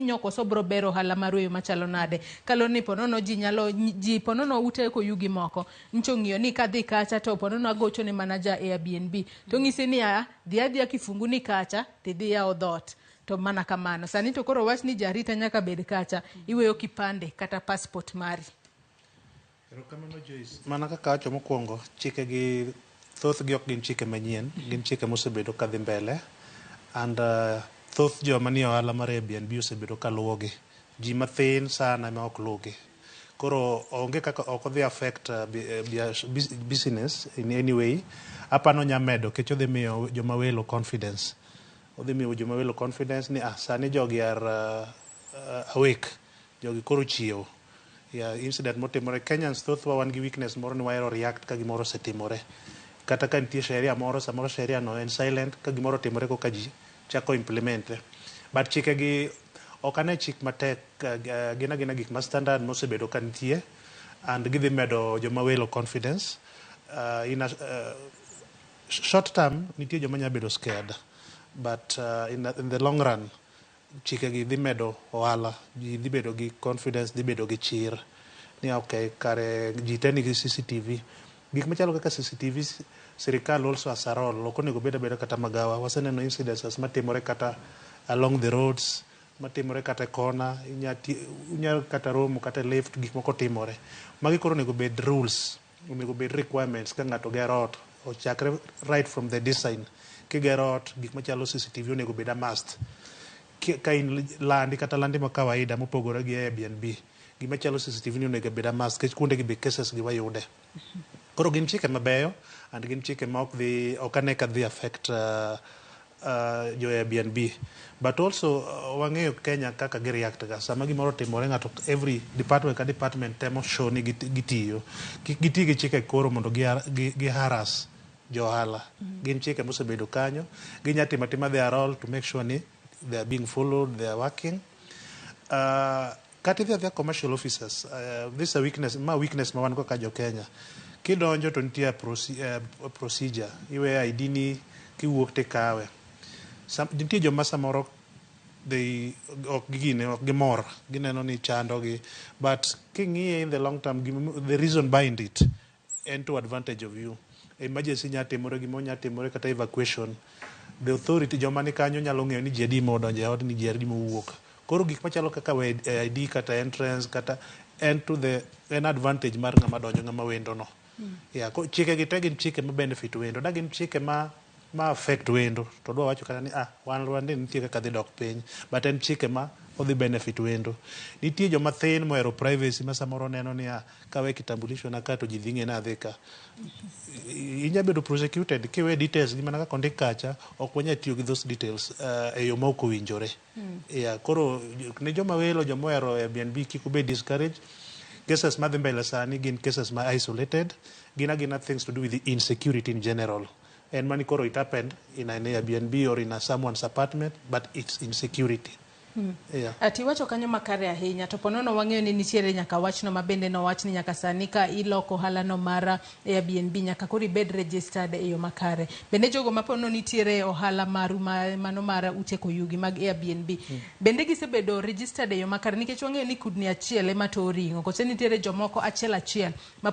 Hinyo koso bro bero ohala maru e yo machalo nade? Kaluwore ni ponono ji nyalo ji ponono ute koyugi moko ncho ng'iyo ni kadhi kacha to ponono agocho ne mana ja Airbnb to ng'isi ni a dhi adhiya kifungu ni kacha tidhi yawo dhoot to mana kamano. Sani to koro wach ni jarita nyaka bed kacha iweyo kipande kata passport mari. Erokamano Joyce. Mana kaka awacho mokwongo, chike gi thoth gi ok gin chike manyien, gin chike mosebedo kadhi mbele and thoth joma nie ohala mar Airbnb osebedo ka luwogi. Ji mathin sana ema ok luwgi. Koro onge kaka ok odhi affect business in any way. Apani onya medo nikech odhi miyo joma welo confidence. Odhi miyo joma welo confidence ni ah, sani jogi are awake. Jogi koro ochiewo. Yeah, incident motimore Kenyans thothwa wan gi weakness moro ni wahero react ka gimoro osetimore. Kata ka nitie sheria moro, samoro sheria no en silent, ka gimoro otimore koka ji chako implement. But chike gi ok ane chik matek, gin agina gik ma standard mosebedo ka nitie and gidhi medo joma welo confidence. In a short term nitie joma nya bedo scared but in the long run chike gi dhi medo ohala, ji dhi bedo gi confidence, dhi bedo gi chir ni okay, kare ji te nigi CCTV. Gik machalo kaka CCTV, sirikal also has a role, ok onego bed abeda kata magawa. Waseneno incidences matimore kata along the roads, matimore kata e kona, inya kata romo kata e lift, gik moko timore. Magi koro onego bed rules, onego bed requirements ka ng'ato gero ot, ochakre right from the design. Kigero ot, gik machalo CCTV onego bed a must. Ka in landi kata landi ma kawaida mopogore gi Airbnb, gima chalo CCTV ni onego bed a must nikech kuonde gi be cases gi wayude. Koro gin chike mabeyo and gin chike ma ok dhi ok ane ka dhi affect jo Airbnb. But also wang'eyo Kenya kaka gi react ga. Sama gimoro otimore ng'ato every department ka department temo show ni gitiyo. Kik giti gi chike koro mondo gi harass jo ohala. Gin chike mosebedo kanyo. Ginya timo atima their role to make sure ni they are being followed, they are working. Kata idhi adhiya commercial officers, this is a weakness, ma weakness ma wan go ka jo Kenya. Kidonjo to nitie procedure, iweyo ID ni kiwuok tikawe. Nitie joma samoro they ok gine, ok gimor, gineno ni chando gi. But king'iye in the long term, the reason behind it en to advantage of you. Emergency nya timore, gimoro nya timore kata evacuation. The authority joma ni kanyo nyalo ng'eyo ni ji adi modonjo e odni, ji adi mowuok. Koro gik machalo kaka we ID kata entrance kata en to the en advantage mar ng'ama donjo ng'ama wendo no. Yeah, chike gi te gin chike ma benefit wendo. Da gin chike ma affect wendo to dwa wacho kata ni ah wan ni nitie kaka dhi dok piny but en chike ma odhi benefit wendo. Nitie joma thin mohero privacy ma samoro neno ni ah kawe kitambulisho na ka to ji dhi ng'e ni adhi ka. Inya bedo prosecuted kiwe details gi mana kaka ondik kacha ok wanyal tiyo gi those details e yo ma ok owinjore. Yeah, koro ne joma welo joma ohero Airbnb kik ubed discouraged. Cases madhi mbele sani gin cases ma isolated, gin agina things to do with the insecurity in general. En mani koro it happened in an Airbnb or in a someone's apartment, but it's insecurity. Yeah. Ati iwacho kanyo makare ahinya to ponono wang'eyo ni nitiere nyaka wachno ma bende nowach ni nyaka sani ka iloko ohala no mar Airbnb nyaka koro ibed registered e yo makare. Bende jogo ma ponono nitiere ohala maru ma, mano mar ute koyugi mag Airbnb bende gisebedo registered e yo makare nikech wang'eyo ni kudni achiel ema to ring'o kose nitiere jomoko achiel achiel ma